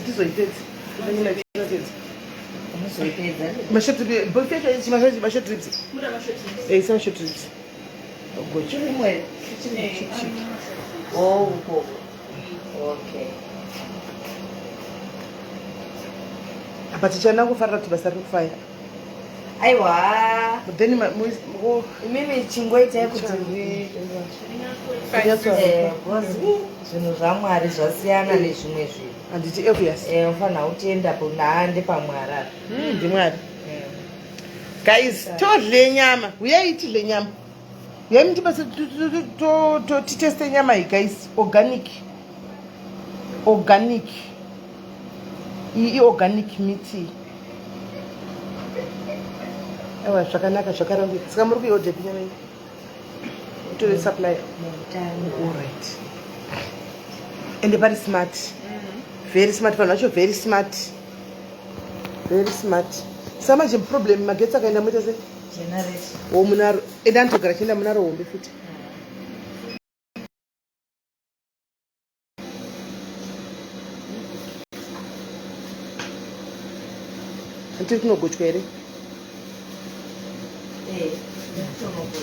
Tizoipedza. Tizoipedza. Unozoipedza. Mashort ribs, mashort ribs. Eh, isa mashort ribs. Gocho. Chirimo here? Chiri chiri. Oh, uko. Okay. Apa tichana kufarira kuti basa riri kufaya. Aiwa. But then wo Imimi chingoitai kuti ri Kunyatso- eh, because zvinhu zvaMwari zvasiyana nezvimwe zvinhu. Handiti obvious. Eh, unofanira kutenda kuna ndepamwari apa. Ndimwari. Guys, todle nyama. Uyai tidle nyama. Uyai mutibase titeste nyama iyi guys. Organic. Organic. Iyi iorganic meat iyi. Aiwa zvakanaka zvakarongeka. Saka muri kuiodha nyama iyi? Utore supply. Mutano. Alright. Ende pari smart. Very smart vanhu vacho very smart. Very smart. Saka manje problem magetsi akaenda moita sei? Generator. O munaro ende anotogara chienda munaro hombe futi. Handiri kunogochwa here? Eh, ndinogochwa.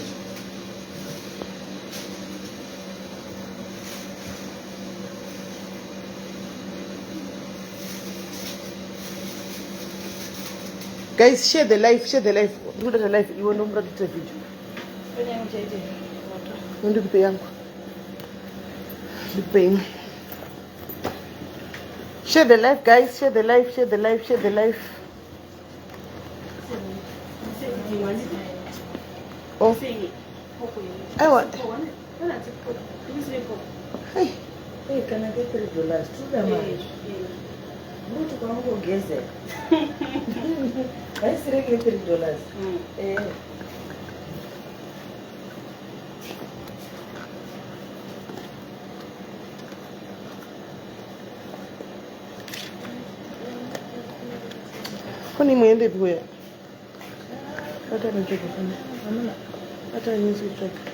Guys, share the live, share the live. Ndikuda the live iwe ndomuda kuita video. Ndikupe yangu. Ndikupe imwe. Share the live guys, share the live, share the live, share the live. Oh. Aiwa. Hey. Eh, kana ke $3 toda mari. Muti kwangogezeka. Vaisire ke $3. Eh. Foni imwe yendepi kuya? Bata nitsvage foni. Bata nyisi kutsvaga.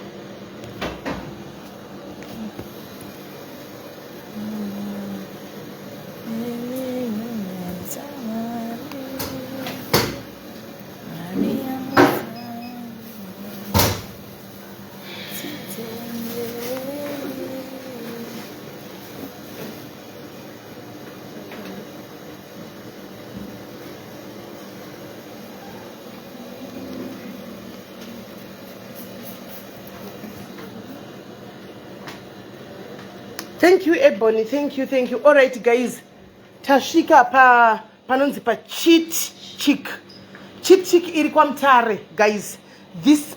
Thank you Ebony, thank you, thank you. All right guys, tasvika pa panonzi pa Cheat Chick. Cheat Chick iri kwaMutare guys. This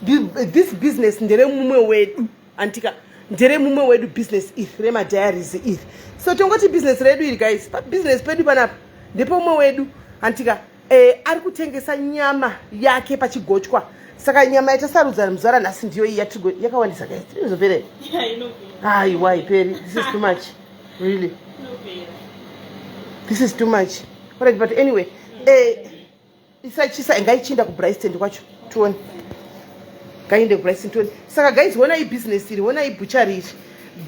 business ndere mumwe wedu. Antika ndere mumwe wedu business iri rema diaries iri. So tongoti business redu iri guys, pa business pedu panapa ndipo mumwe wedu antika ari kutengesa nyama yake pachigochwa. Saka nyama yatasarudza muzuva ranhasi ndiyo iyi yatirigo yakawandisa guys. Inozopera here? Aiwa haiperi. This is too much. Really. This is too much. Alright, but anyway, isachisa ngaichienda kuBryston kwacho tione. Ngaiende kuBryston tione. Saka guys, honai business iri, honai butchery iri.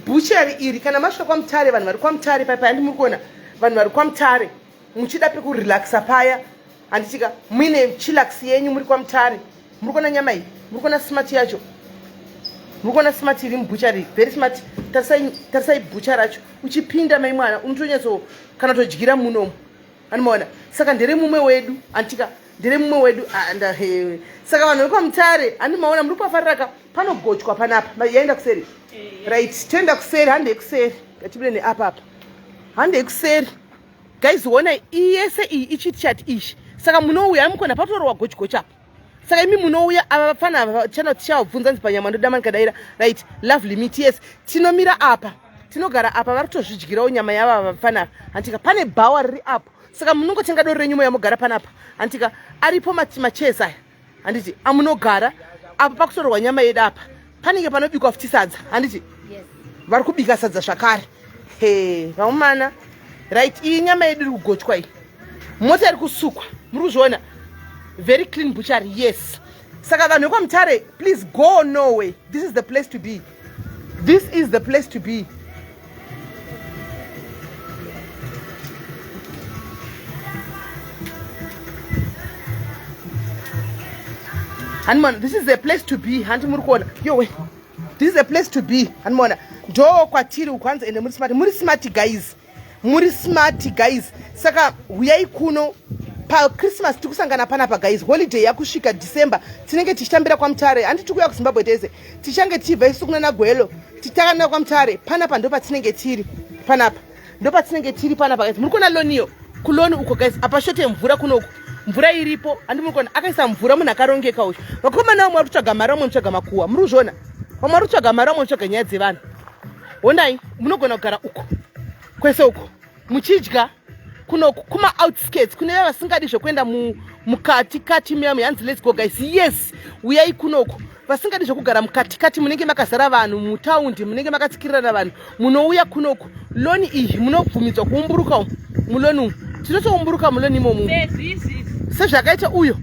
Butchery iri kana masvika kwaMutare, vanhu vari kwaMutare paya paya muri kuona vanhu vari kwaMutare muchida pekurelaxa paya handitika muine chillax yenyu muri kwaMutare. Muri kuona nyama iyi, muri kuona smart yacho, muri kuona smart iri mubutchery, very smart. Tarisai butcher racho, uchipinda mai mwana unotonyatso kana todyira munomu anomaona. Saka ndere mumwe wedu anditika ndere mumwe wedu saka vanhu vekwaMutare handimaona muri kupafarira ka panogochwa panapa. Yaenda kuseri right, toenda kuseri, handei kuseri, ngatibire neapa apa, handei kuseri guys. Ona iyese iyi ichit chat ishi. Saka munouya mukona patorowa gochgocha apa. Saka imi munouya ava vafana ava chana tichavabvunza nzi panyama ndoda manikadaira right. Lovely meat, yes. Tinomira apa, tinogara apa, vari kutozvidyirawo nyama yava ava vafana ava hantika. Pane bhawa riri apo, saka munongotenga doro renyu moya mogara panapa hantika. Aripo machairs aya handiti amunogara apa pakutorwa nyama yedu apa. Panenge panobikwa futi sadza handiti? Yes. Vari kubika sadza zvakare. He vaumana right, iyi nyama yedu iri kugochwa iyi, mota iri kusukwa, muri kuzviona, very clean butchery, yes. Saka vanhu vekwaMutare, please go nowhere, this is the place to be, this is the place to be. Hanimona, this is a place to be. Hanti muri kuona? Yowe, this is a place to be. Hanimona, ndo kwatiri uku. Hanzi ende muri smart, muri smart guys, muri smart guys. Saka huyai kuno paChristmas, tikusangana panapa guys. Holiday yakusvika, December, tinenge tichitambira kwaMutare. Handi tikuuya kuZimbabwe tese, tichange tichibva isu kuna naGwelo, titakanaka kwaMutare. Panapa ndo patinenge tiri, panapa ndo patinenge tiri panapa guys. Muri kuona lawn iyo? Kulawn uko guys, apa shote mvura kunoku, mvura iripo. Handi muri kuona akaisa mvura? Munhu akarongeka uyu. Vakomana vamwe vari kutsvaga mari, vamwe mutsvaga makuhwa. Muri kuzviona? Vamwe vari kutsvaga mari, vamwe mutsvaga nyaya dzevanhu. Honai, munogona kugara uko kwese uko muchidya kunoku kuma outskirts. Kune vaya vasingadi zvekuenda mukati kati muya, hanzi let's go guys. Yes, uyai kunoku. Vasingadi zvekugara mukati kati munenge makazara vanhu, mutaundi munenge makatsikirirana vanhu, munouya kunoku. Lawn iyi munobvumidzwa kuumburuka mulawn umu. Tinotoumburuka mulawn imomo sezvakaita uyo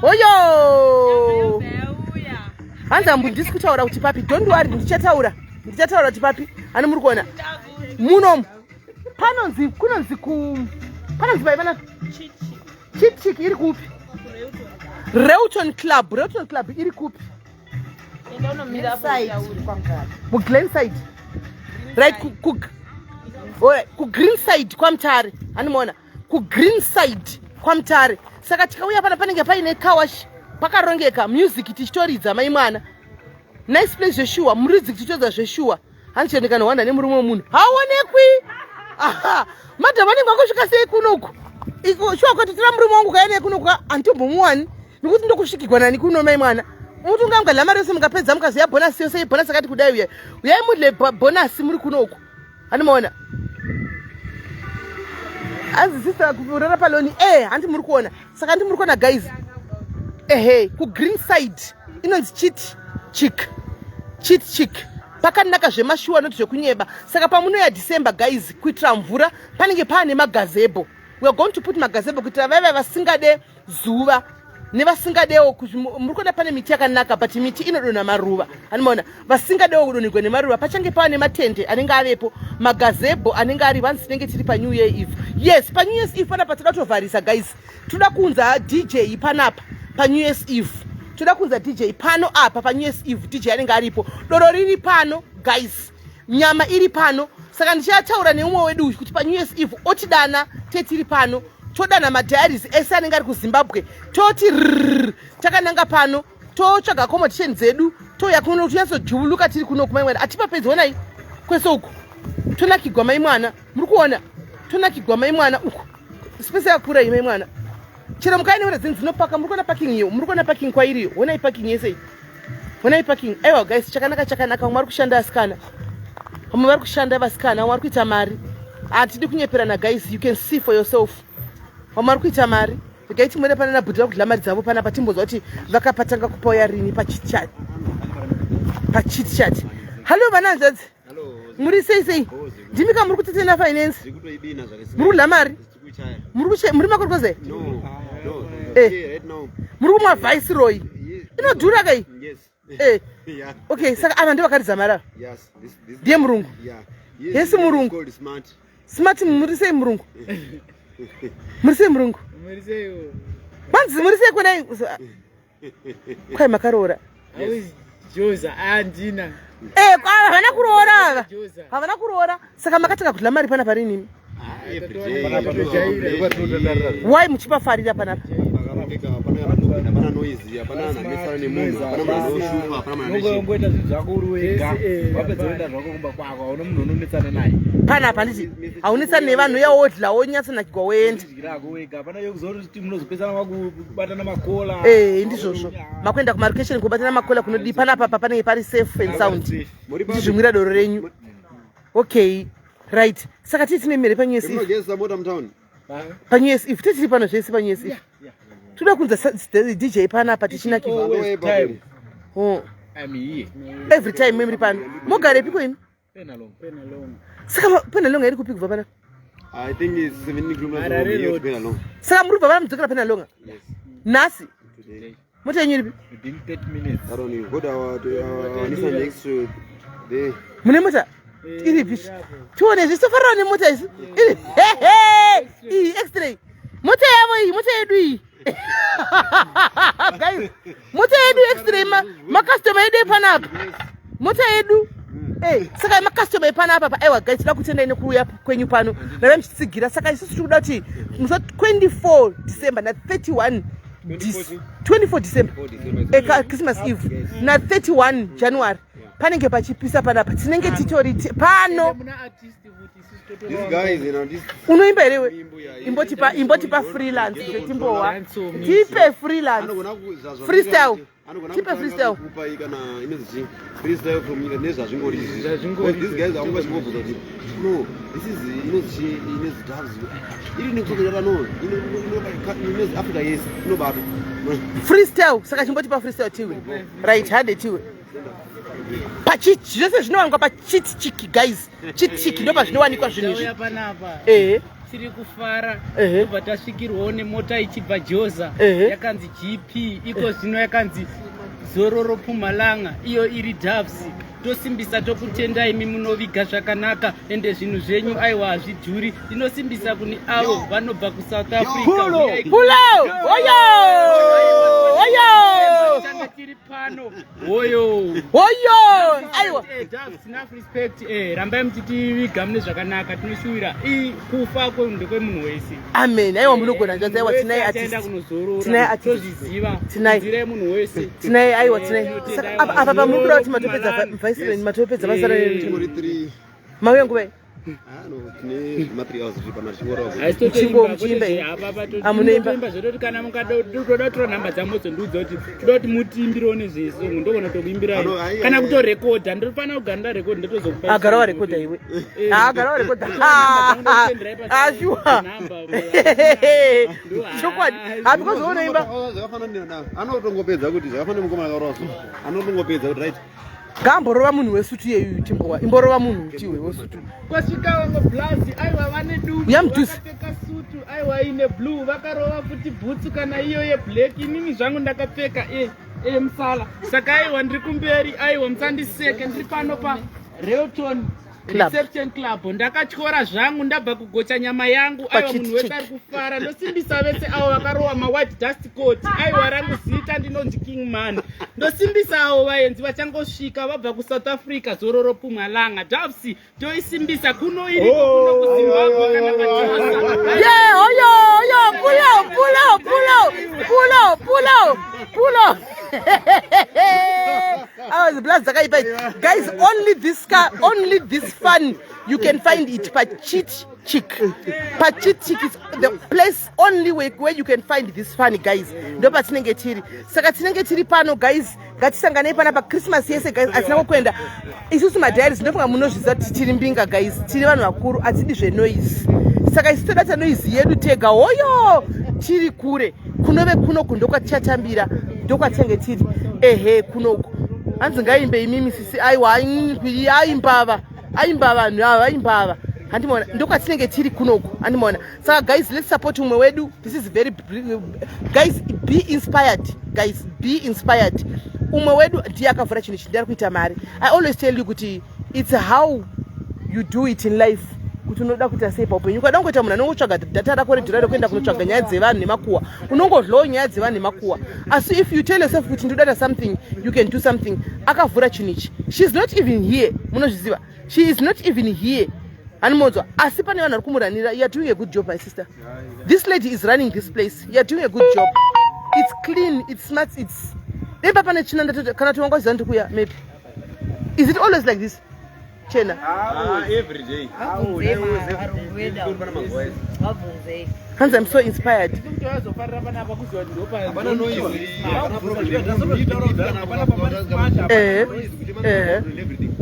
oyo. Hanzi hambu ndisi kutaura kuti papi. Don't worry, ndichataura, ndichataura kuti papi. Hani muri kuona munomu panonzi, kunonzi ku panonzi pai pana Chitchik iri kupi? Reuton Club. Reuton Club iri kupi? MuGlenside, right? KuGreenside kwaMutare. Handimaona kuGreenside kwaMutare. Saka tikauya pana panenge paine car wash, pakarongeka, music tichitoridza. Mai mwana, nice place zveshuwa. Music tichitoridza zveshuwa. Handichionekana wanda nemurume wemunhu haonekwi. Aha, madhamu anenge angosvika sei kunoku? Shuwa kwatotira murume wangu kaenei kunoku, handitombomuwani nekuti ndokusvikigwa nani kuno? Mai mwana, muti unga mari yose mukapedza, mukazoya bonus yose, bonus akati kudai, uyai, uyai mudle bonus muri kunoku. Handimaona hanzi sister kurara palawn e. Handi muri kuona? Saka handi muri kuona guys? Ehe, kugreen side inonzi Chit Chik, Chit Chik. Pakanaka zvemashuwa, noti zvekunyeba. Saka pamunoya December guys, kuitira mvura, panenge paane magazebo. We are going to put magazebo kuitira vaiva vasingade zuva nevasingadewo. Muri kuona pane miti yakanaka, but miti inodonha maruva. Anomaona vasingadewo kudonhegwa nemaruva, pachange pava nematende anenge avepo, magazebo anenge ari. Vanzi tinenge tiri paNew Year Eve. Yes, paNew Year's Eve panapa toda kutovharisa guys. Toda kuunza DJ panapa paNew Year's Eve. Toda kuunza DJ pano apa paNew Year's Eve. DJ anenge aripo, doro riri pano guys, nyama iri pano. Saka ndichataura neumwe wedu uyu kuti paNew Year's Eve otidana tetiri pano. Todana madiaries ese anenge ari kuZimbabwe, toti rrr takananga pano, totsvaga accommodation dzedu, touya kuno tonyatsojuvuluka tiri kuno kumai mwana. Atipapedzi, onai kwese uku tonakigwa. Mai mwana, muri kuona tonakigwa? Mai mwana, uku space yakakura iyi. Mai mwana, chero mukaine dzinhu dzinopaka. Muri kuona parking iyo? Muri kuona parking kwairiyo? Onai parking yese iyi, onai parking. Aiwa guys, chakanaka, chakanaka. Vamwe vari kushanda vasikana, vamwe vari kushanda vasikana, vamwe vari kuita mari. Hatidi kunyeperana guys, you can see for yourself. Vamwe vari kuita mari. Regai timuone pana nabhudhi vakudla mari dzavo panapa. Timbonzwa kuti vakapatanga kupauya rini pachitchat, pachitchat. Hallo vana hanzvadzi, muri sei sei? Ndimi ka muri kutetena finance? Muri kudla mari, muri makorikoze, muri kumwa Viceroy inodhura kai? Okay, saka ava ndovakaridza mari ava. Ndiye murungu? Yes, murungu smart. Muri sei murungu? Muri sei murungu? Kwanzi muri sei kwenai? Kwai makaroora? Andina. Havana kuroora ava, havana kuroora. Saka makatanga kudla mari panapa rinimi? Wai muchipafarira panapa? Hapana noise, hapana anamesana nemunhu, hapana munhu anoshupa, hapana munhu aneshinga. Ungoita zvinhu zvako uri wega, wapedza woenda zvako kumba kwako, hauna munhu unonetsana naye. Panapa handiti haunetsani nevanhu, uya wodla, wonyatsonakigwa, woenda. Dyirako wega, hapana yekuzoti munozopesana makubatana makola. Ndizvozvo, makuenda kumarokesheni kubatana makola kunodii? Panapa pa panenge pari safe and sound, ndichizvimwira doro renyu. Okay, right, saka tii tine mere paNew Year's Eve. Munogezesa mota mutauni. PaNew Year's Eve titiri pano zvese. PaNew Year's Eve toda kunza DJ panapa tichinakirwa. Always time. Oh. I'm here. Every time muri pano. Mogarepiko imi? Penalong. Saka Penalonga iri kupi kubva panapa? I think it's 70 kilometers from here to Penalong. Saka muri kubva pana mudzokera Penalonga? Yes. Nhasi? Today. Mota yenyu iripi? Within 30 minutes. I don't know. Got our Nissan X there. Mune mota iripi? Tione zvisofarira nemota isi iri. Hehe, iyi X-ray mota yavo iyi, mota yedu iyi guys, mota yedu. Makastoma edu epanapa, mota yedu. Saka makastoma epanapa pa, aiwa guys, toda kutendai nekuuya kwenyu pano nave muchitsigira. Saka isusu tiri kuda kuti musi wa 24 December na 31, 24 December, Christmas Eve, na 31 January panenge pachipisa panapa. Tinenge titori pano. These guys, this Unoimba here we? Imbo ya- Imbotipa freelance zvetimbowa. Tipe freelance. Anogona Freestyle. Anogona Tipe kutanga freestyle. kukupa kana inonzi chii, freestyle from nyika nezvazvingori izvi. Zvazvingori. Because these guys haungachingobvunza kuti, "No, this is inonzi chii, inonzi Doves iri nekutokuti no inonzi Africa yese inobata." Freestyle. Saka chimbotipa freestyle tiwe. Right, hande tiwe. Pachi zvese zvinowanikwa paChit Chick, guys. Chit Chick ndo pazvinowanikwa zvinhu izvi. Tauya panapa, tiri kufara. Tobva tasvikirwawo nemota ichibva Joza, yakanzi GP. Iko zvino yakanzi Zororo Pumalanga, iyo iri Doves. Tosimbisa, tokutendai imi munoviga zvakanaka, ende zvinhu zvenyu aiwa hazvidhuri. Ndinosimbisa kune avo vanobva kuSouth Africa. Pulo oyo oyo. Tanga tiri pano, hoyo. Oyo, aiwa. Doves, enough respect. Rambai muchitiviga mune zvakanaka. Tinoshuwira kufa ndekwemunhu wese. Amen. Aiwa, munogona nzvadzi. Aiwa, tinai Achaenda artist. kunozorora. Tinai artist. Tozviziva Tinai. nzira yemunhu wese. Tinai, aiwa, tinai. Tinotenda, Saka aiwa. apa pamuri kuda kuti matopedza Pumalanga. vaisireni, matopedza basa renyu? Tingori 3. Mauya nguvai? Ah, no, tine ma 3 hours tiri pano tichingorova. Muchimba here? Ah, munoimba? Munoimba zvetoti kana mukada toda kutora nhamba dzamodzo, ndiudza kuti toda kuti mutiimbirewo nezvesong, ndogona tokuimbirai. Ano, ai, Kana ai, kutorekodha, ndofanira kugara ndarekodha, ndotozokupa. Agara warekodha iwe. Agara warekodha ashuwa, chokwadi ha, because unoimba. Zvakafanana anotongopedza kuti zvakafanana mukomana akarova so anotongopedza kuti right. Ngaamborova munhu wesutu yeyu, timbowa imborova munhu tiwe wesutu. Kwasvika vamwe blazi, aiwa, vane dumbu. Uya mudhuze. Vakapfeka sutu, aiwa, ine blue, vakarova futi bhutsu kana iyo yeblack. Inini zvangu ndakapfeka musala. Saka aiwa, ndiri kumberi, aiwa, musandiseke. Ndiri pano paRelton Club. Reception Club. Ndakatyora zvangu, ndabva kugocha nyama yangu. Aiwa, Pachiti munhu wese chick. ari kufara. Ndosimbisa vese avo vakarova mawhite dust coat. Aiwa, rangu zita ndinonzi King Man. Ndosimbisa avo vaenzi vachangosvika vabva kuSouth Africa, Zororo Pumalanga. Doves toisimbisa kuno, iriko kuno kuZimbabwe kana paJoza. Ye, oyo oyo, pulo pulo pulo pulo pulo pulo. Awa, blaz dzakaipa idzi. Guys, only this car, only this fun, you can find it paChit Chick. PaChit Chick is the place only where you can find this fun, guys. Ndo patinenge tiri. Saka tinenge tiri pano, guys. Ngatisanganei pana paChristmas yese, guys. Hatina kuenda isusu madiaries. Ndofunga munozviziva kuti tiri mbinga, guys. Tiri vanhu vakuru, hatidi zvenoise. Saka isu toda noise yedu tega. Hoyo, tiri kure kunove kunoku, ndokwatichatambira, ndokwatinenge tiri. Ehe, kunoku hanzi ngaimbe imimi sisi. Aiwa, aimbava, aimba vanhu ava, aimbava. Handimaona, ndokwatinenge tiri kunoku, handimaona. Saka guys, let's support umwe wedu. This is very, guys, be inspired, guys, be inspired. Umwe wedu ndiye akavhura chinhu ichi, ndiari kuita mari. I always tell you kuti it's how you do it in life, kuti unoda kuita sei paupenyu. Ukada kungoita munhu anongotsvaga data rako redhura rekuenda kunotsvaga nyaya dzevanhu nemakuhwa, unongodlawo nyaya dzevanhu nemakuhwa. Asi if you tell yourself kuti ndoda something, you can do something. Akavhura chinhu ichi, she is not even here. Munozviziva, she is not even here, hanimonzwa. Asi pane vanhu vari kumuranira. You are doing a good job, my sister. This lady is running this place. You are doing a good job. It's clean, it's smart, it's demba pane tsvina. Kana tiwangaziva ndikuya, maybe is it always like this, chena? Ah, every day. Vabvunzei varungu vedu, vabvunzei. Hanzi I'm so inspired. Vazofarira panapa kuziva kuti ndopa. Hapana noise, hapana problem. Eh.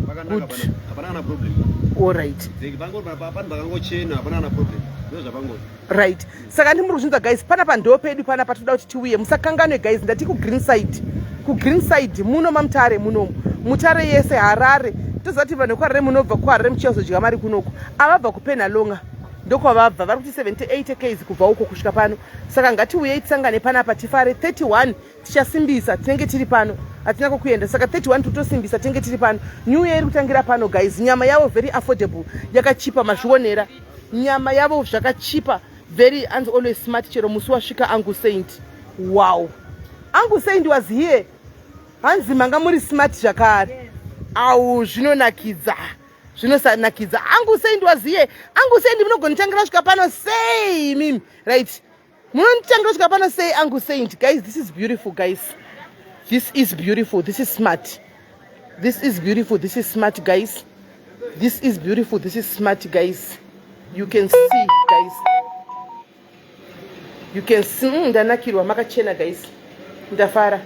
Pakanaka, hapana kana problem. All right. Pangori pane pakangochena, hapana kana problem, ndo zvapangori. Right, saka ndimuri kuzvinzwa, guys. Panapa ndo pedu panapa, toda kuti tiuye. Musakanganwe, guys. Ndati kuGreenside, kuGreenside muno maMutare munomu, Mutare yese, Harare. Toziva kuti vanhu vekuHarare munobva kuHarare muchiyazodya mari kunoku. Avabva kuPenhalonga, ndokwavabva. Vari kuti 78 ks kubva uko kusvika pano. Saka ngatiuyei tisangane panapa, tifare. 31 tichasimbisa, tinenge tiri pano, hatina kokuenda. Saka 31 totosimbisa, tinenge tiri pano. New Year iri kutangira pano, guys. Nyama yavo very affordable, yakachipa. Mazvionera nyama yavo zvakachipa, very and always smart. Chero musi wasvika Uncle Saint. Wow, Uncle Saint was here. Hanzi manga muri smart zvakare. Au zvinonakidza. Zvinosanakidza. Angu sei ndiwaziye. Angu sei ndinogonditangira kusvika pano sei mimi. Right. Munonditangira kusvika pano sei angu saint. Guys, this is beautiful guys. This is beautiful. This is smart. This is beautiful. This is smart guys. This is beautiful. This is smart guys. You can see guys. You can see ndanakirwa makachena guys. Ndafara.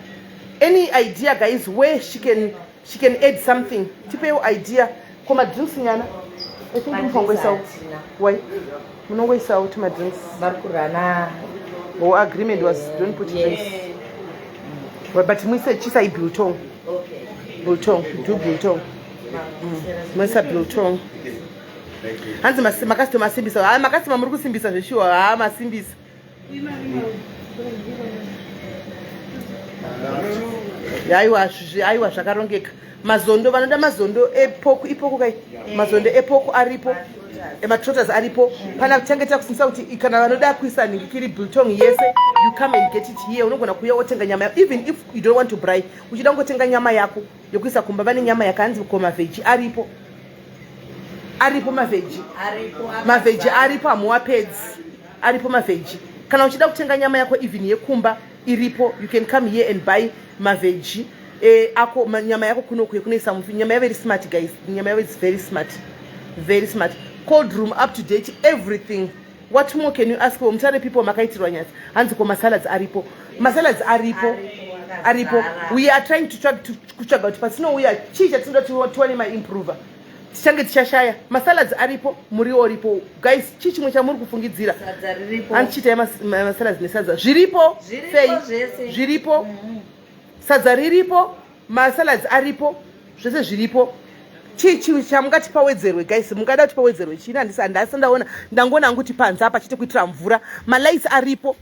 Any idea guys where she can add something? Tipewo idea. Koma drinks nyana. I think mufangoisawo. Why? Munongoisawo tuma drinks. Vari kurana. Oh, agreement was don't put drinks. But muise chisai biltong. Okay. Biltong, do biltong. Muisa biltong. Hanzi makasitoma asimbisa. Ha, makasitoma muri kusimbisa zveshuwa. Ha, masimbisa. Aiwa, aiwa zvakarongeka. Mazondo vanoda mazondo epork, ipork kai. Mazondo epork aripo. Ematrotters aripo. Pana tichange takusimbisa kuti kana vanoda kuisa nhingikiri biltong yese, you come and get it here. Unogona kuuya wotenga nyama yako even if you don't want to buy. Uchida kungotenga nyama yako yokuisa kumba vane nyama yakanzi ko maveggie aripo. Aripo maveggie. Aripo. Maveggie aripo hamuwapedzi. Aripo maveggie. Kana uchida kutenga nyama yako even yekumba iripo, you can come here and buy maveggie ako nyama yako kunoku yekunoisa mufi. Nyama yavo iri smart guys. Nyama yavo is very smart. Very smart. Cold room up to date, everything. What more can you ask for? Mutare people makaitirwa nyasi. Hanzi ko masalads aripo. Masalads aripo. Aripo. We are trying to track to kutsvaga kuti patinouya chii chatinoda tiwane maimprover. Tichange tichashaya. Masalads aripo, muriwo uripo. Guys, chii chimwe chamuri kufungidzira? Sadza riripo. Handichiitai masalads nesadza. Zviripo. Zviripo Fei. zvese. Zviripo. Sadza riripo, masalads aripo, zvese zviripo. Chii chii chamungati pawedzerwe guys? Mungada kuti pawedzerwe chii? Handisi handasi ndaona ndangoona hangu kuti panze apa chete kuitira mvura. Malights aripo.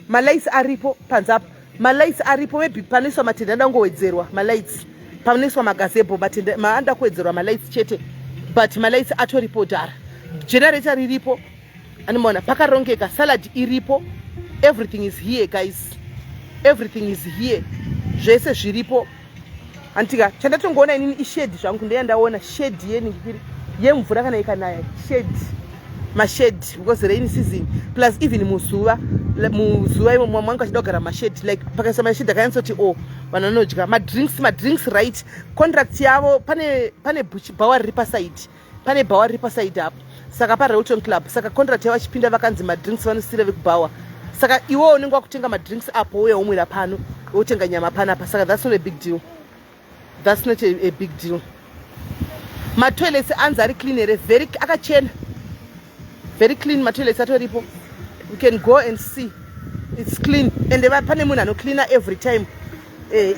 Malights aripo panze apa. Malights aripo maybe panoiswa matende anoda kungowedzerwa malights. Panoiswa magazebo matende maanoda kuwedzerwa malights chete. But malights atoripo dhara. Generator riripo. Anomaona pakarongeka, salad iripo. Everything is here guys. Everything is here. Zvese zviripo. Antika chandatongoona inini ishade zvangu ndeya ndaona shade yeningikiri yemvura kana ikanaya shade mashade because rain season plus even muzuva imo mwangu achida kugara mashade like pakaisa mashade akanyatsoti o vanhu vanodya madrinks madrinks, right? Contract yavo pane bhawa riri paside, pane bhawa riri paside apo, saka paRailton Club. Saka contract yavo vachipinda vakanzi madrinks vanosiyira vekubhawa, saka iwewo unenge wakutenga madrinks apo uye womwira pano wotenga nyama panapa. Saka that's not a big deal, that's not a big deal. Matoilets anzi ari clean here? Very akachena, very clean. Matoilets atoripo, you can go and see it's clean and pane munhu anocleana every time.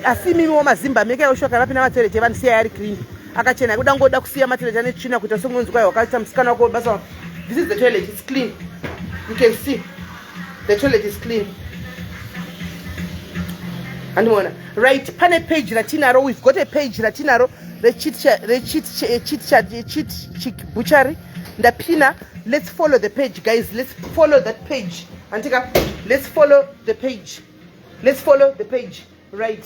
Asi imimiwo mazimba mekaoshoka vapinda matoilet evanhu siyai ari clean, akachena. Kuda ngoda kusiya matoilet ane tsvina kuita sekunonzi kwai wakaita musikana wako basa. This is the toilet, it's clean. You can see the toilet is clean. Andiona right? Pane page ratinaro, we've got a page ratinaro rechit chick butchery. Ndapina. Let's follow the page guys, let's follow that page. Antika, let's follow the page, let's follow the page, right?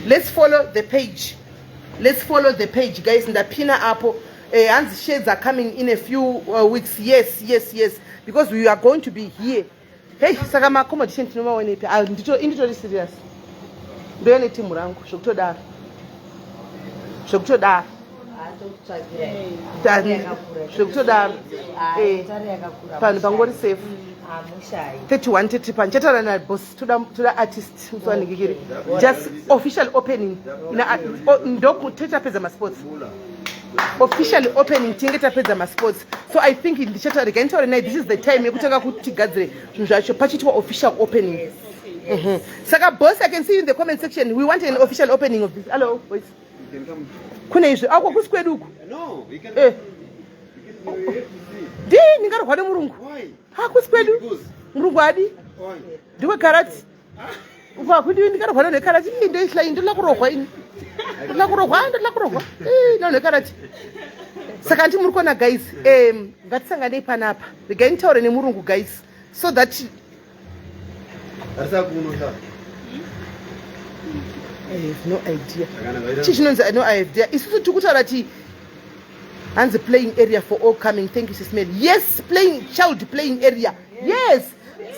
Let's follow the page, let's follow the page guys. Ndapina apo. Hanzi shades are coming in a few weeks. Yes, because we are going to be here. Hey, saka maaccommodation tinomaonepi? Ah, inditori serious, ndoya netimu rangu zvekutodaro, zvekutodaro, zvekutodaro. Panhu pangori safe. 31 tete pandichataura naboss. Toda artist musowanikikiri, just official opening. Ndokutachapedza masports, officially opening tinge tapedza masports. So I think ndichataura, regai nditaure naye. This is the time yekutanga kuti tigadzire zvinhu zvacho pachiitwa official opening. Saka boss, I can see you in the comment section. We want an official opening of this. Hello boys, kune izvi ako kusi kwedu uku. Ndi ndingarwa nemurungu hakusi kwedu, murungu adi ndikwekarati uko hakundi ndingarwa nekarati. Ii, ndoihla ndoda kurohwa ini, ndoda kurohwa, ndoda kurohwa nanekarati. Saka nditi muri kuona guys, ngatisanganei panapa. Regai nditaure nemurungu guys so that Arisa kuno sa. I have no idea. Chii chinonzi no idea? Isusu tiri kutaura ti hanzi playing area for all coming. Thank you Sis Mel. Yes, playing child playing area. Yes.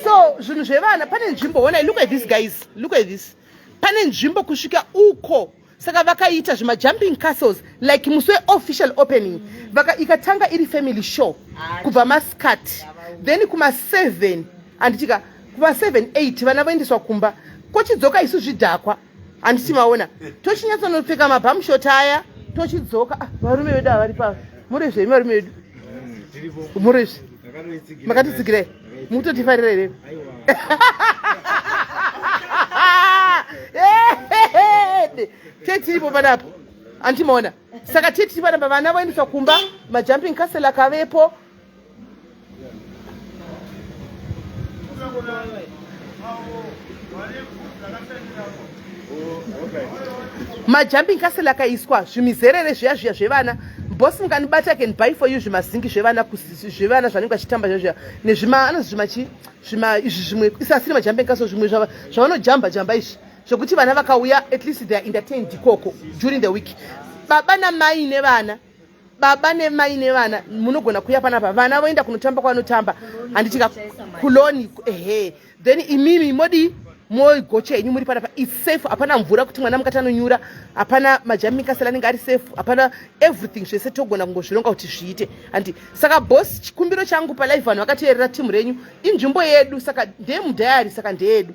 So zvinhu zvevana pane nzvimbo honai look at this guys. Look at this. Pane nzvimbo kusvika uko. Saka vakaita zvima jumping castles like musi weofficial opening. Vaka ikatanga iri family show kubva masikati. Then kuma 7 anditika kuma 7 8 vana voendeswa kumba kochidzoka isu zvidhakwa handiti maona tochinyatsonopfeka mabhamshot aya tochidzoka ah, varume vedu avari pa murezve imi varume vedu murezve makatitsigirai mukutotifarira here tetiripo panapo handiti maona saka tetiri panapa vana voendeswa kumba majumping castle akavepo Majumping castle akaiswa zvimizerere zviya zviya zvevana boss mukanibata can buy for you zvimazingi zvevana zvevana zvanenge vachitamba zviya zviya nezvima anonzi zvima chii zvima izvi zvimwe isasiri majumping castle zvimwe zvavanojamba jamba izvi zvekuti vana vakauya at least they are entertained ikoko during the week baba namai nevana baba nemai nevana munogona kuya panapa vana voenda kunotamba kwavanotamba handitika kuloni ehe then imimi modii mogocha henyu muri panapa its safe hapana mvura kuti mwana mukati anonyura hapana majamikasel anenge ari safe hapana everything zvese togona kungozvironga kuti zviite handi saka boss chikumbiro changu palive vanhu vakateerera timu renyu inzvimbo yedu saka ndeyemudhayari saka ndeyedu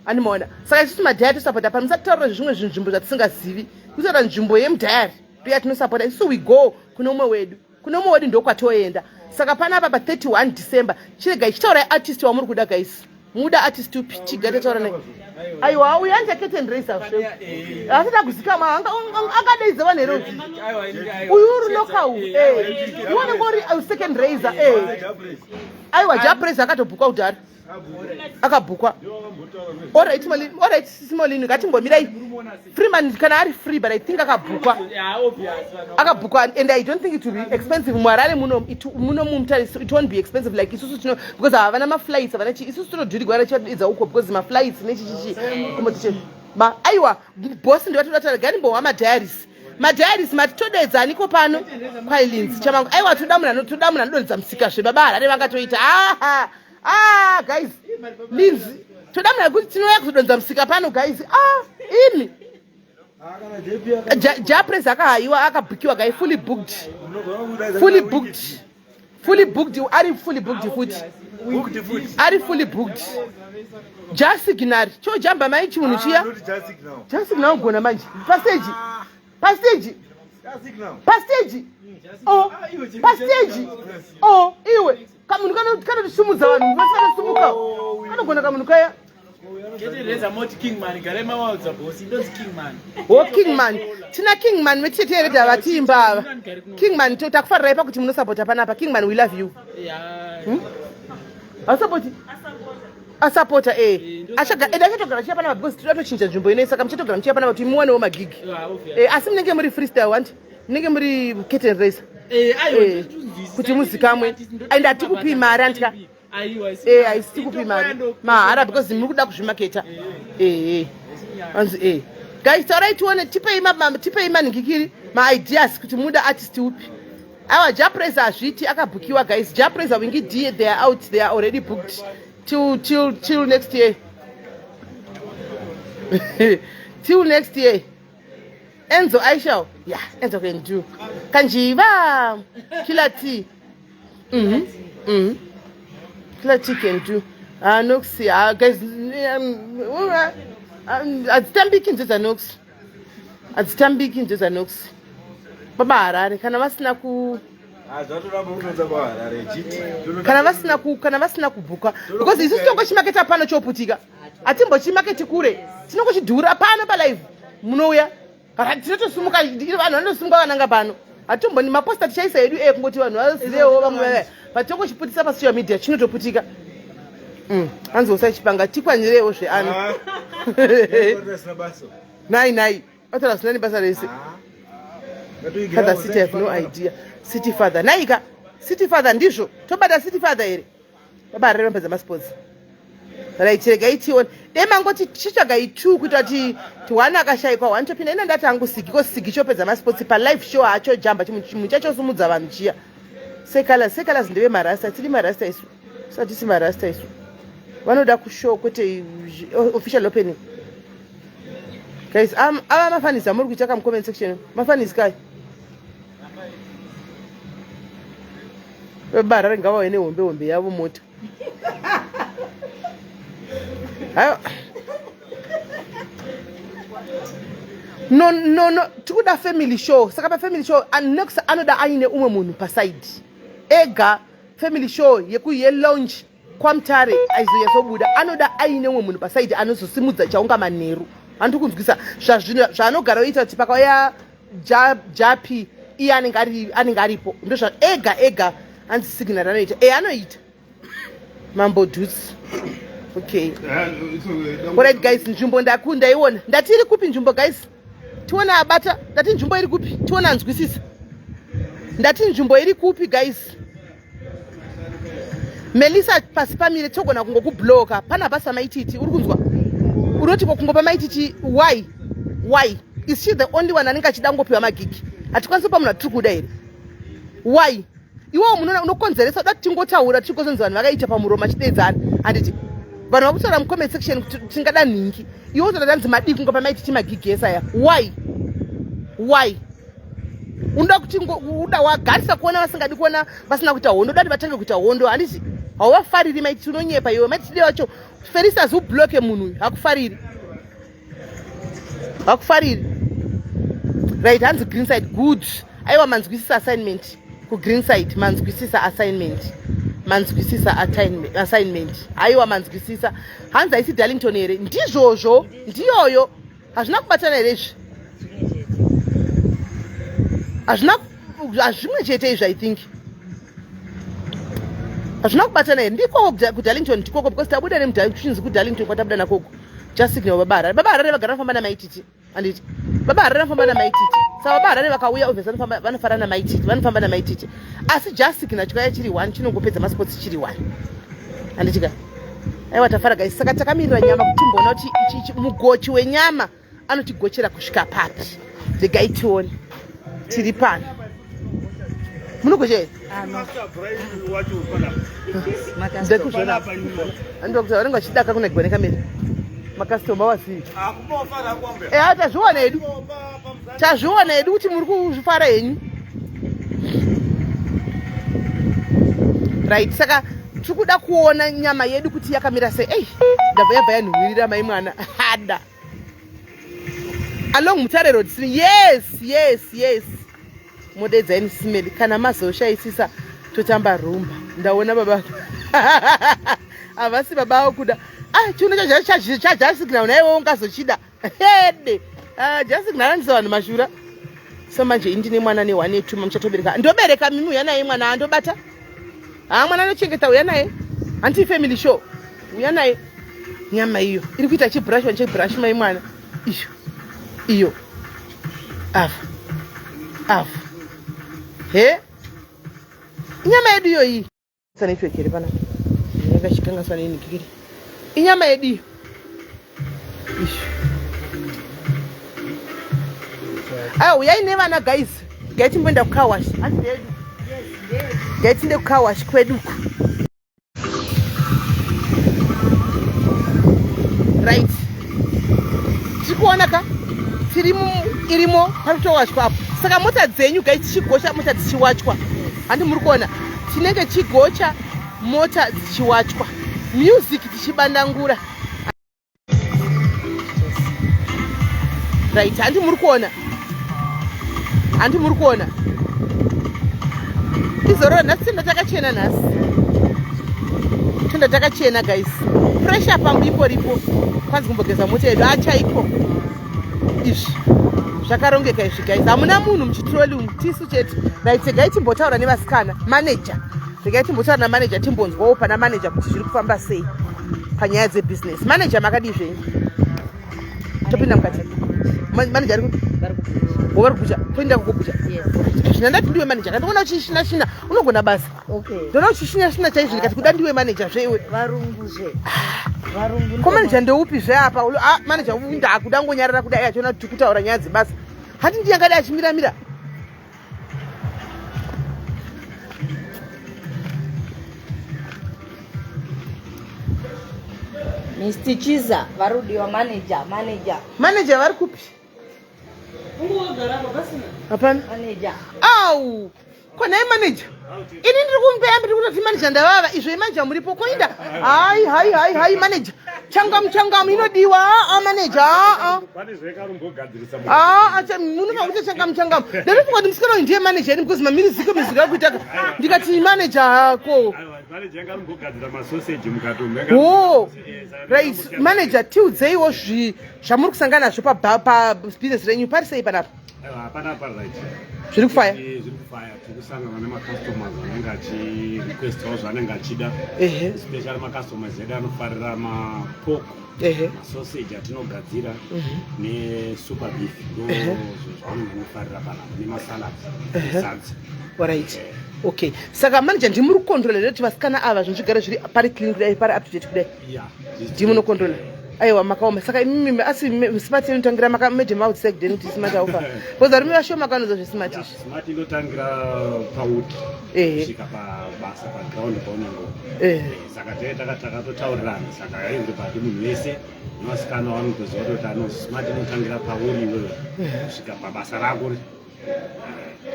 andimaona saka isusu madhayari tosapota pano musatitaurira zvezvimwe zvinzvimbo zvatisingazivi kutaura nzvimbo yemudhayari ndoyatinosapota isu we go kune umwe wedu kune umwe wedu ndokwatoenda saka panapa pa 31 December chiregai chitaurai artist wamuri kuda guys muda artist upi chigare taura naye aiwa uyu anzi curtain raiser zve asi takuzikamwa angadeidza vanhu here uyu uri local eh iwe unenge uri second raiser eh aiwa japraiser akatobhukwa kudhara akabhukwa alright Molin alright sisi Molin ngatimbomirai Freeman kana ari free but I think akabhukwa akabhukwa and I don't think it will be expensive muHarare muno muno mumutare it won't be expensive like isusu tino because havana maflights havana chi isusu tinodhurigwa rachidza uko because maflights nechichichi kumotiche ma aiwa boss ndivatoda taura ganimbohwa madiaries madiaries mati todedza aniko pano kwailinzi chamangu aiwa toda munhu toda munhu anodonhedza musika zve baba harare vangatoita aha ah guys linzi toda munhu akuti tinouya kuzodonza musika pano guys ah imi japres akahaiwa akabhukiwa guy fully booked fully booked fully booked ari fully booked futi ari fully booked jasignal chojamba mai chimunhu chiya jasignal ugona manje pastage pastage pastage o pastage o iwe kamunhu kanotisumudza vanhu vese vanosumuka kanogona kamunhu kaya o kingman tina kingman vetiteteereda vatiimba ava kingman takufarirai pakuti munosapota panapa kingman we love you hmm? asapoti asapota e eh. ende achatogara chiya panapa because tinoda tochinja nzvimbo inoi saka muchatogara muchiya panapa kuti muwanewo magigi eh, asi munenge muri freestyle wanti munenge muri curtain raiser eh, eh, kuti muzikamwe and hatikupi mari andika eh, haisi tikupi mari mahara because muri kuda kuzvimaketa ee anzi e guys taurai tione tipei manhingikiri maideas kuti muda artist upi awa japresa hazviti akabhukiwa guys japresa wingi d they are out they are already booked till, till, till next year till next year Enzo Aishel. Yeah, Enzo can do. Kanjiva. Killer T. Killer T can do. Ah, Nox. Ah, guys. Hadzitambiki nze dzaNox. Hadzitambiki nze dzaNox. Baba Harare kana vasina ku kana vasina ku kana vasina kubhuka because isu tinongochimaketa pano choputika. Hatimbochimaketi kure. Tinongochidhura pano pa live. Munouya. Tinotosumuka vanhu vanotosumuka vananga pano. Hatimboni maposta tichaisa hedu e kungoti vanhu vazivewo vamwe vaya. But tongochiputisa pa social media chinotoputika. Hanzi usachipanga tikwanirewo zveano. Nai nai. Ataura zvisina nebasa rese. Father City have no idea. City Father. Naika. City Father ndizvo. Tobata City Father here. Baba Harare vapedza masports. Right, regai tione. Dai mangoti tichitsvagai two kuita kuti one akashaikwa one topinda. Ina ndati hangu sigi ko sigi chopedza masports palive show hacho jamba chimunhu chachosumudza vanhu chiya. Sekalas sekalas ndeve marasta tiri marasta isu. Satisi marasta isu. Vanoda kushow kwete official opening. Guys, ava mafanisi amuri kuita ka mucomment section. Mafanisi kai. Vebara ngavauye nehombe hombe yavo mota. Hayo. No no no tikuda family show. Saka pa family show and next anoda aine umwe munhu pa side. Ega family show yeku ye launch kwaMutare aizoyazobuda anoda aine umwe munhu pasaidi anozosimudza chaunga manheru handi kunzwisa zvazvino zvaanogara oita kuti pakauya japi iye anenge aripo ndozva ega ega hanzi signal anoita e anoita mambo duts okay alright guys nzvimbo ndaiona ndati iri kupi nzvimbo guys tione abata ndati nzvimbo iri kupi tione anzwisisa ndati nzvimbo iri kupi guys Melissa pasi pamire togona kungokubloka pana basa maititi uri kunzwa unoti kungopa maititi why why is she the only one anenge achida kungopiwa magigi hatikwanisi kupa munhu atiri kuda here why iwewo munoona unokonzeresa uda kuti tingotaura tichikozonzi vanhu vakaita pamuromo achideedzana handiti vanhu vakutaura mucomment section kuti tingada nhingi iwe utoda danzi madii kungopa maititi magigi ese aya why why unoda kuti uda wagarisa kuona vasingadi kuona vasina kuita hondo uda kuti vatange kuita hondo handiti hauvafariri maiti unonyepa iwe maiti tide wacho felistas ubloke munhu uyu hakufariri hakufariri right hanzi greenside good aiwa manzwisisa assignment kugreenside manzwisisa assignment manzwisisa assignment aiwa manzwisisa hanzi haisi darlington here ndizvozvo ndiyoyo hazvina kubatana here izvi hazvina hazvimwe chete izvi i think hazvina kubatana here ndikoko kudarlington ndikoko because tabuda nemuchinzi kudarlington kwatabuda nakoko just signal baba harare baba harare vagara vanofamba namaititi anditi baba harare vanofamba namaititi saka baba harare vakauya obviously vanofara namaititi vanofamba namaititi asi just signal chikauya chiri one chinongopedza masports chiri one handiti ka aiwa tafara guys saka takamirira nyama kuti timboona kuti ichi mugochi wenyama anotigochera kusvika papi regai tione tiri pano munogocha here ndakuzvona vanenge vachidaka kunagwa nekamera makastoma wasii eya tazviwana hedu tazviona hedu kuti muri kuzvifara henyu right saka tiri kuda kuona nyama yedu kuti yakamira sei ei ndabva yabva yanhuhwirira mai mwana hada along mutare road yes yes yes modedza ini simeli kana mazoshaisisa totamba rumba ndaona baba havasi baba akuda ah chiuno chajasikina naiwe ungazochida hede ah, jasikina anandisa vanhu mashura so manje indine mwana ne one yetuma muchatobereka ndobereka mimi uya naye mwana andobata haa mwana anochengeta uya naye hanti family show uya naye nyama iyo iri kuita chibrush chebrush mai mwana iyo iyo ava ava he inyama yedu iyo iyi network here pana yakachikangaswa nenikikiri inyama yedu iyo isho aya uyai nevana guys gai timboenda kukawash handiredu gai tiende kukawash kwedu uku right tiri kuona ka tiri irimo pari kutowachwa apo saka mota dzenyu gai tichigocha mota dzichiwachwa handi muri kuona tinenge tichigocha mota dzichiwachwa music tichibandangura right handi muri kuona handi muri kuona izorora nhasi tenda takachena nhasi tenda takachena guys pressure pambu ipo ripo kwanzi kumbogeza mota yedu achaiko izvi zvakarongeka izvi guys hamuna munhu muchitroli umu tisu chete right regai timbotaura nevasikana manager regai timbotaura namanager timbonzwawo pana manager kuti zviri kufamba sei panyaya dzebusiness manager makadii zvenyu topinda mukati Manager ari kupi? Vari kubhucha. Toenda kukubhucha. Zvina ndati ndiwe manager. Kandiona uchishina shina unogona basa. Okay. Ndoona uchishina shina chaizvo ndikati kuda ndiwe manager zve iwe. Varungu zve. Varungu. Ko manager ndeupi zve apa? Ah manager ndakuda ngonyarara kudai achiona kuti kutaura nyaya dzebasa. Hati ndiye angadai achimira mira. Mr. Chiza varudiwa manager manager. Manager vari kupi? Hapana. Manager. Au. Ko nhai manager? Ini ndiri kumbeya ndiri kutoti manager ndavava izvo imanager muripo koinda. Hai hai hai hai manager. Changamu changamu inodiwa a manager a. Pane zvekarumbogadzirisa. Ah, acha munofa kuti changamu changamu. Ndinofunga kuti musikana uyu ndiye manager ini because mamiriziko miziko yakuita ndikati manager hako. Manager yanga arimbogadzira masoseji mukati umu. Oh. Right, manager tiudzeiwo zvi zvamuri kusangana nazvo pa pa business renyu pari sei panapa? Hapana pari right. Zviri kufaya. Zviri kufaya. Tiri kusangana nemacustomers anenge achirequestawo zvaanenge achida. Ehe. Especially macustomers edu anofarira mapork. Ehe. Masoseji atinogadzira nesuper beef. Ndo zvavanenge vanofarira panapa nemasalads. Sadza. Alright. Okay. Saka manager ndimuri kucontrola here kuti vasikana ava zvinhu zvigare zviri pari clean kudai pari up to date kudai? Yeah. Ndimi munocontrola. Aiwa makaoma. Saka imimi asi smart inotangira maka madam outside then kuti smart aufa. Because varume vashoma kanoza zvesmart Yeah, izvi. smart inotangira pauti Ehe. kusvika pabasa paground paunenge uri. Ehe. Saka tee takatotaurirana saka everybody munhu wese nevasikana vanotoziva kutoti ano smart inotangira pauri iwewe kusvika pabasa rako.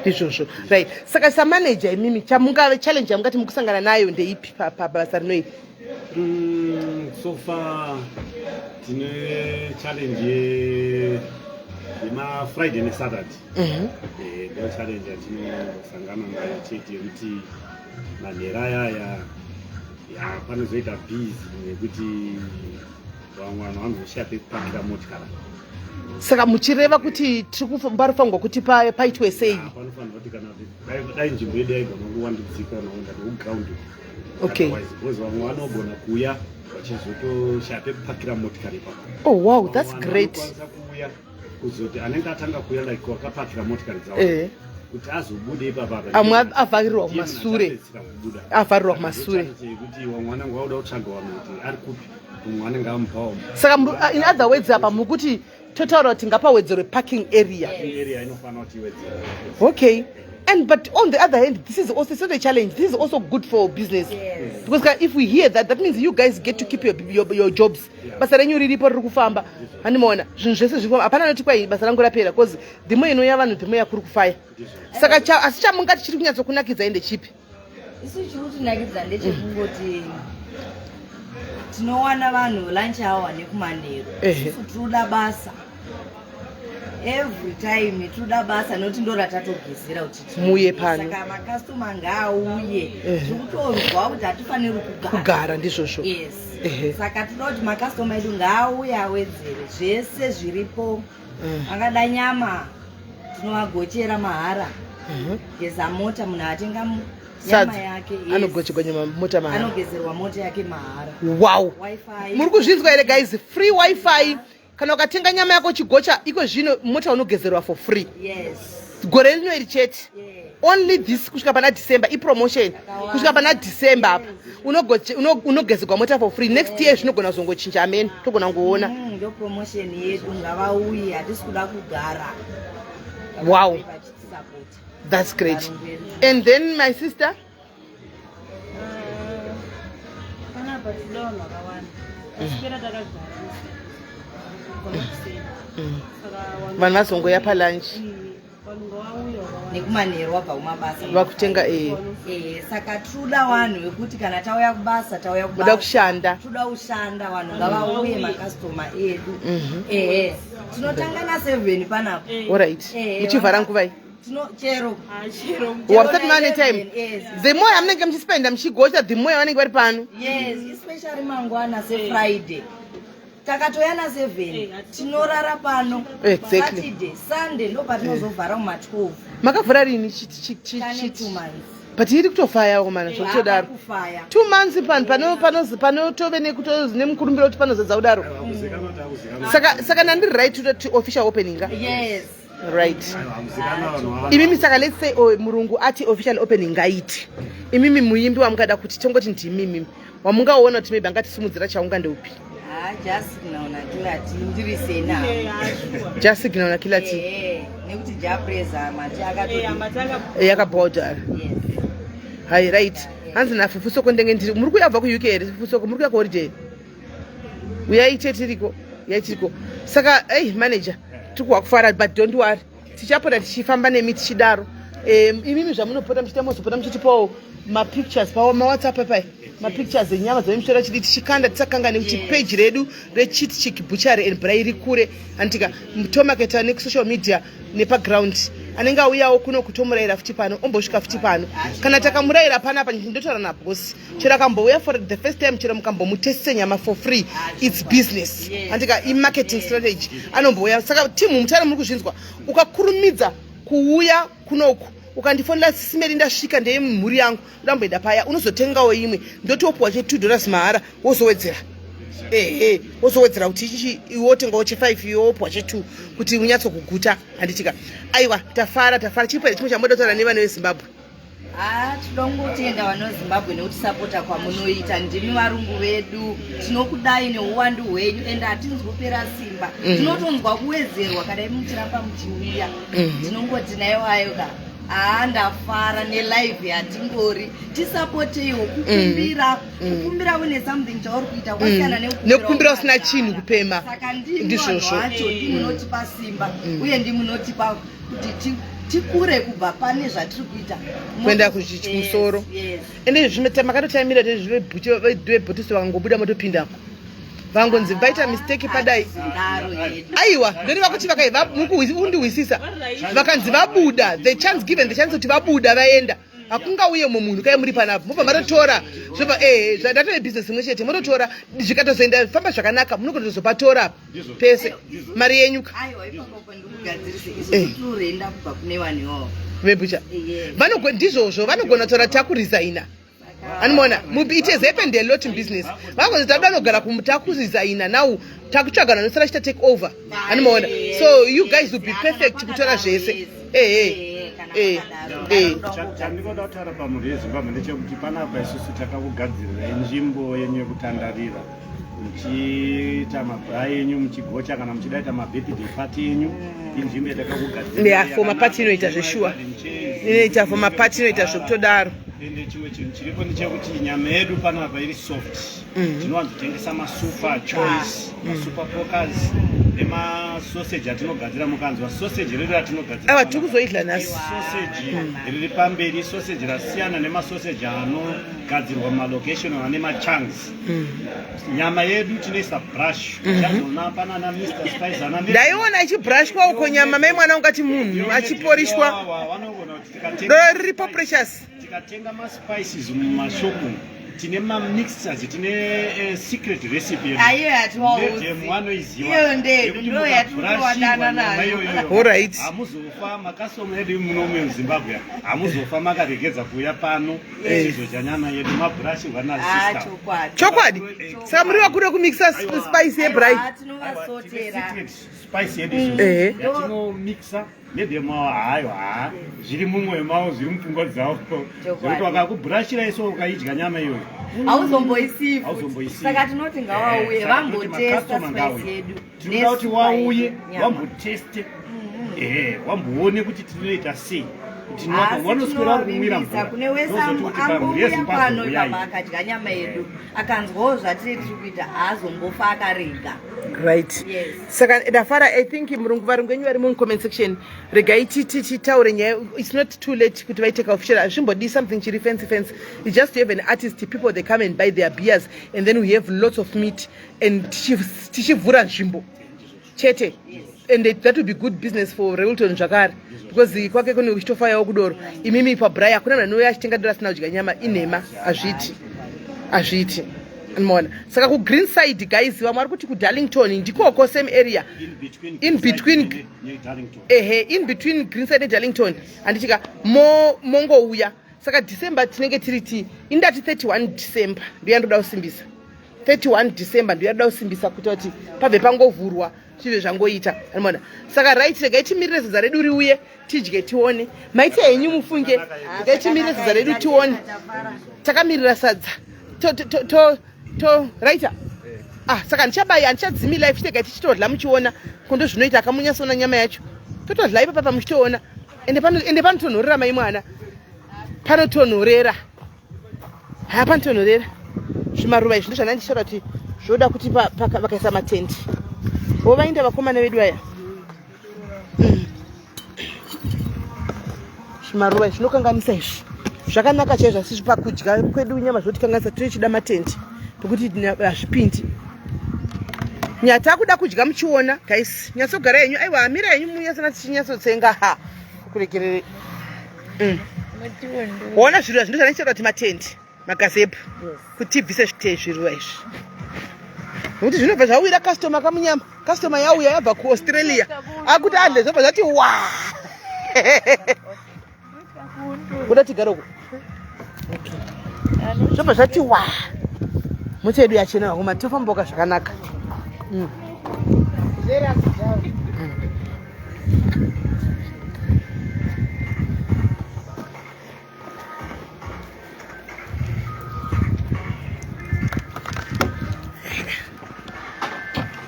Ndizvozvo. Right. Saka samanager imimi chamungave challenge yamungati mukusangana nayo ndeipi pabasa rino iri? So far tine challenge yemafriday nesaturday. Ndo challenge yatinosangana nayo chete yekuti manhero ayaya ya panozoita busy nekuti vamwe vanhu vanozoshaya pekupakira motikari. Saka muchireva kuti tiri parifanirwa kuti paitwe sei? Panofanirwa kuti kana dai nzvimbo yedu yaigona kuwandudzika naenda nekuground. Okay. Otherwise, because vamwe vanogona kuuya vachizotoshaya pekupakira motikari ipapo. Oh wow, that's Vamwe vanhu great. vanokwanisa kuuya kuzoti anenge atanga kuuya like wakapakira motikari dzavo kuti azobude ipapa Amwe avharirwa kumasure. Avharirwa kumasure. Kuti vamwe vanenge vauda kutsvaga vanhu kuti ari kupi, mumwe anenge amupawo. Saka in other words apa mukuti totaura kuti ngapawedzerwe parking area. Area inofanira kuti iwedzerwe. Okay. And but on the other hand, this is also, it's not a challenge. This is also good for business. Yes. Because if we hear that, that means you guys get to keep your jobs. Basa renyu riripo riri kufamba. Handimaona zvinhu zvese zviri kufamba. Hapana anoti kwai basa rangu rapera because the more inouya vanhu the more yakuri kufaya. Saka asi chamungati chiri kunyatsokunakidzai ndechipi? Isu chiri kutinakidza ndechekungoti tinowana vanhu lunch hour nekumanheru. Isusu tinoda basa every time, tinoda basa nekuti ndo ratatogezera kuti Muuye pano. Saka makastoma ngaauye. Tiri kutonzwa kuti hatifaniri kugara. Kugara ndizvozvo. Yes. Saka tinoda kuti makastoma edu ngaauye awedzere zvese zviripo. Angada nyama tinovagochera mahara. Geza mota, munhu atenga nyama Sadza yake, yes. Anogochegwa nyama mota mahara. Anogezerwa mota yake mahara. Wifi. Muri kuzvinzwa here guys? Free wifi. Kana ukatenga nyama yako chigocha iko zvino mota unogezerwa for free. Yes. Gore rino iri chete. Only this kusvika pana December ipromotion. Kusvika pana December apa unogezerwa mota for free. Next year zvinogona kuzongochinja amene togona kungoona. Ndo promotion yedu, ngavauye, hatisi kuda kugara. Vachitisapota. That's great. Varungu vedu. And then my sister? Panapa tinoda vanhu vakawanda. Taswera takagara kubva makuseni. Saka Vanhu vazongoya palunch. Vanhu ngavauye vakawanda. Nekumanheru wabva kumabasa. Vakutenga. Saka tinoda vanhu vekuti kana tauya kubasa, tauya Muda kubasa. kushanda. Toda kushanda, vanhu ngavauye makastoma edu. Ehe, tinotanga na7 panapa. Alright. Muchivhara nguvai? Tino chero. Ah, chero. Wasati mane time. Yes. The more yamunenge muchispenda muchigocha, the more yavanenge vari pano. Yes, especially mangwana sefriday takatoya na7, tinorara pano. Saturday, Sunday ndo patinozovhara kuma12. Makavhura rini? Tane 2 months. But iri kutofaya komana zvekutodaro. Kufaya. 2 months pano pano pano panotove nemukurumbira kuti panozadza kudaro. Saka nandiri right to official opening ka? Yes. Right. Imimi saka let's say, oh, murungu ati official opening ngaiti. Imimi muimbi wamungada kuti tongoti ndimi imimi. Wamungaona kuti maybe angatisimudzira chaunga ndeupi? Ah, just naona kilati ndiri sena. Just signal na Killer T. Eh, nekuti japreza mati akatodi. Yakabhodhara. Yes. Hai, right. Hanzi naFufusoko ndenge ndiri muri kuya kubva kuUK here Fufusoko muri kuya kuholiday? Uyai tiriko. Uyai tiriko. Saka hey manager, tiri kuwa kufara, but don't worry. Tichapota tichifamba nemi tichidaro. Imimi zvamunopota muchiita mozopota muchitipawo mapictures pawo mawhatsapp apai mapictures enyama dzamuchitora chidi tichikanda tisakangane kuti page redu reChit Chick Butchery and Braai rikure anditika tomaketa nekusocial media nepaground. Anenge auyawo kuno kutomurayira futi pano ombosvika futi pano. Kana takamurayira panapa, ndotaura nabhosi, chero akambouya for the first time, chero mukambomutestise nyama for free, it's business, andika imarketing strategy. Anombouya. Saka timu mutare muri kuzvinzwa, ukakurumidza kuuya kunoku ukandifonera, "Sisimeri, ndasvika, ndeye mhuri yangu, ndamboenda paya," unozotengawo imwe, ndotopuwa che$2 mahara, wozowedzera, ehe, wozowedzera kuti ichichi wotengawo che5, iwe wopuwa che2 kuti unyatsokuguta, handitika? Aiwa, tafara, tafara. Chipo here chimwe chamoda kutaura nevana veZimbabwe? Ah, tinongotenda vana veZimbabwe nekutisapota kwamunoita. Ndimi varungu vedu, tinokudai neuwandu hwenyu ende hatinzwi kupera simba. Tinotonzwa kuwedzerwa kana imi muchiramba muchiuya. Tinongoti naiwayo ka, haa, ndafara nelive yatingori. Tisapoteiwo. Kukumbira une something chauri kuita kwasiyana nekukumbira usina chinhu, kupema. Saka ndimi Ndizvozvo. vanhu vacho, ndimunotipa simba uye ndimunotipa kuti tikure kubva pane zvatiri kuita kuenda kumusoro. Yes. Ende zvimwe makatotaimira vebhotiso vakangobuda motopindako, vangonzi vaita mistake padai. Daro yedu. Aiwa, ndoreva kuti undihwisisa, vakanzi vabuda, the chance given, the chance kuti vabuda vaenda, hakungauye mumwe munhu kai muri panapo, mobva matotora zvobva ehe zvadatove business imwe chete, mototora zvikatozoenda famba zvakanaka, munogotozopatora pese mari yenyu ka. Aiwa, ipapo ndikugadzirise. Isusu tinorenda kubva kune vanhu ivavo. Vebucha. Yes. Ndizvozvo, vanogona kutaura takuresigna, anomaona it has happened a lot in business. Vagonzi takuda nogara takuresigna, now takutsvaga vanhu vanosara chita take over, anomaona? So you guys will be perfect kutora zvese, ehe. Chandinoda kutaura pamhuri yeZimbabwe ndechekuti panapa isusu takakugadzirirai nzvimbo yenyu yekutandarira muchiita mabraai enyu, muchigocha, kana muchida ita mabirthday party yenyu, inzvimbo yatakakugadzirira. Yeah, for mapati inoita zveshuwa. Inoita for mapati, inoita zvekutodaro. Ende chimwe chinhu chiripo ndechekuti nyama yedu panapa iri soft. Tinowanzotengesa masuper choice, masuper porkers nemasoseji atinogadzira. Mukanzwa soseji redu ratinogadzira Aiwa, panapa, tiri kuzoidla nhasi. Soseji riri pamberi, soseji rasiyana nemasoseji anogadzirwa mumalocation ane machunks. Nyama yedu tinoisa brush, uchazoona panana Mr Spice ana Ndaiona ichibrushwa uko nyama, mai mwana, ungati munhu achiporishwa. Vanogona kuti tikatenga Doro riripo, Precious. Tikatenga maspices mumashopu, tine mamixtures, tine secret recipe yedu. Aiyo yatiwaudzi. Madam vanoiziva. Iyo ndedu, Yekuti ndo yatinowadana mukabrashiwa nyama nayo. iyoyoyo, hamuzofa makasoma edu muno muZimbabwe, hamuzofa makaregedza kuuya pano chizodya nyama yedu mabrashirwa Ah, nasister. chokwadi. Chokwadi, saka muri vakuru vekumixa spice yebraai? Aiwa, tinovasotera. Secret spice yedu isusu yatinomixa, madam avo hayo ha zviri mumwoyo mavo, zviri mupfungwa dzavo, zvekuti vakakubrashira iso ukaidya nyama iyoyo, Hauzomboisiyi futi. Hauzomboisiyi. Saka tinoti ngavauye Saka tinoti vambotesta macustomer spice ngauye. yedu Tinoda kuti nesupa wauye yedu, nyama. wamboteste, ehe, wamboone kuti tinoita sei, kuti Asi vanoswera vari kumwira tinovavimbisa mvura. kune wese Ndozoti kuti pamhuri ambouya yeZimbabwe pano uyai. ipapa akadya nyama yedu, akanzwawo zvatiri tiri kuita, haazombofa akarega. Right. Yes. Saka ndafara. I think murungu, varungu venyu vari mucomment section, regai titaure nyaya. It's not too late kuti vaiteka official. Hazvimbodi something chiri fancy fancy. It's just to have an artist, people they come and buy their beers, and then we have lots of meat and tichivhura nzvimbo chete, and that will be good business for Reulton zvakare, because kwake kune uchitofayawo kudoro. Imimi pabraai hakuna munhu anouya achitenga doro asina kudya nyama, inhema, hazviiti, hazviiti, maona? Saka kugreen side, guys, vamwe vari kuti kuDarlington, ndikoko, same area. In between. In between. Darlington. Ehe, in between Greenside neDarlington, handichika mongouya. Saka December tinenge tiri ti indati 31 December ndiyo yandoda kusimbisa. 31 December ndiyo yandoda kusimbisa kuita kuti pabve pangovhurwa zvive zvangoita. Anoona. Saka right, regai timirire sadza redu riuye tidye tione. Maita henyu mufunge. Regai timirire sadza redu tione. Takamirira sadza. To to to to, to right. Ah, saka ndichabayi handichadzimi life chitega tichitodla muchiona kondo zvinoita akamunyasona nyama yacho. Totodla ipapa pamuchitoona. Ende pano ende panotonhorera mai mwana. Panotonhorera. Haya panotonhorera. Zvimaruva izvi ndozvandanga ndichitaura kuti zvoda kuti vakaisa matendi. Vovainda vakomana vedu aya. Zvimaruva izvi zvinokanganisa izvi. Zvakanaka chaizvo asi pakudya kwedu nyama zvotikanganisa tinochida matendi pekuti hazvipindi. Nyata akuda kudya muchiona guys, nyatsogara henyu. Aiwa amira henyu munyasana tichinyatsotsenga ha kuregerere. Ona zviruva zvino zvandaichitaura kuti matendi magazebhu kuti tibvise zviruva izvi nokuti zvinobva zvawira customer kamunyama. Customer yauya yabva kuAustralia akuti adle zvobva zvati wa kuda tigare uko zvobva zvati wa mota yedu yachena vakoma tofamboka zvakanaka.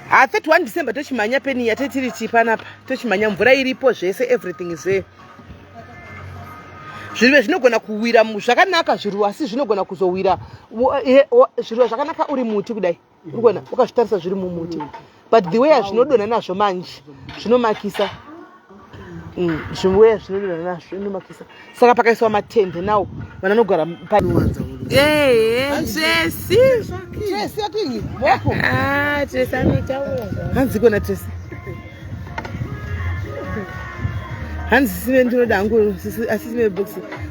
Ha 31 December tochimhanya peni yatetiri tii panapa tochimhanya mvura iripo zvese everything is there. Zviruva zvinogona kuwira zvakanaka zviruva asi zvinogona kuzowira zviruva zvakanaka uri muti kudai uri kuona ukazvitarisa zviri mumuti but the way azvinodonha nazvo manje zvinomakisa. Zviweya zvinodonha nazvo zvinomakisa. Saka pakaiswa matende nawo vanhu vanogara pa Tracy. Tracy atinyi? Moko. Ah, Tracy anotaura. Hanzi kona Tracy. Hanzi sime ndinoda hangu asi sime box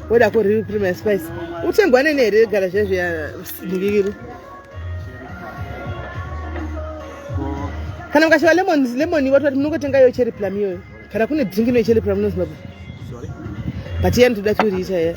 woda ko real premium spice. Utengwa nene here gara zvezve ya ndikiri. Kana mukashiva lemon lemon watu munongotenga iyo cherry plum iyoyo. Kana kune drink ino cherry plum no Zimbabwe. Sorry. But iya ndoda kuriita ya.